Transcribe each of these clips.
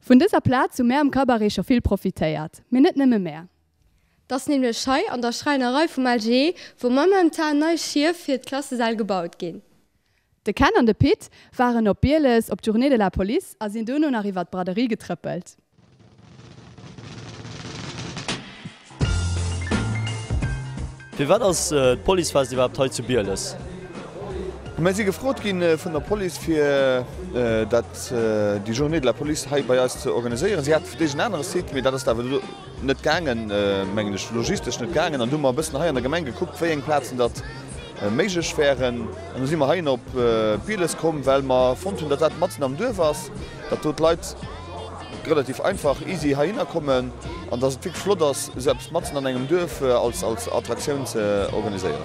Vun dëser Plaz hu mär am Cabaret scho vill profitéiert, mee net nëmme mär. 't ass nämlech hei an der Schräinerei vum LGE, wou momentan nei Schief fir d'Klassesäll gebaut ginn. De Ken an de Pit waren op Bieles op d'Journée de la Police a sinn dono nach iwwer d'Braderie getrëppelt. Firwat ass d'Policefest iwwerhaapt hei zu Bieles? Mir si gefrot gi vun der Police fir dat déi Journée de la Police hei bei eis ze organiséieren. Si hat fir d'éischt en anere Site, mee dat ass awer do net gaangen, mengen ech, logistesch net gaangen. An du hu mer e bëssen hei an der Gemeng gekuckt, wéi eng Plazen datt méiglech wären. An du si mer heihin op Bieles komm, well mer fonnt hunn, datt dat matzen am Duerf ass, datt do d'Leit relativ einfach, easy heihinner kommen an dass et wierklech flott ass, esou eppes matzen an engem Duerf als als Attraktioun ze organiséieren.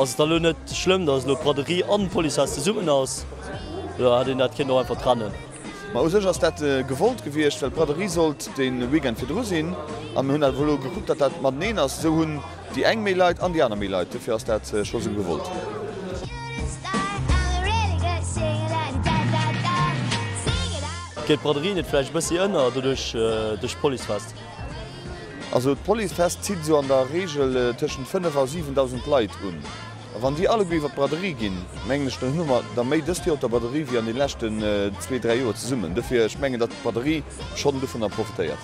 Ass et da lo net schlëmm, datt elo d'Braderie an d'Policehaus zesummen ass, oder hätt een dat kéinten och einfach trennen? Ma u sech ass dat gewollt gewiescht, well d'Braderie sollt de Weekend virdru sinn a mir hunn awer elo gekuckt, datt dat mateneen ass. Esou hunn déi eng méi Leit an déi aner méi Leit. Dofir ass dat scho sou gewollt. Geet d'Braderie net vläicht e bëssi ënner doduerch duerch d'Policefest? Also d'Policefest zitt esou an der Reegel tëschent 5 a 7.000 Leit un. A wann déi alleguer iwwer d'Braderie ginn, mengen ech, dann hu mer der méi dëst Joer op der Braderie wéi an de leschten zwee, dräi Joer zesummen. Dofir, ech mengen, datt d'Braderie schonn dovunner profitéiert.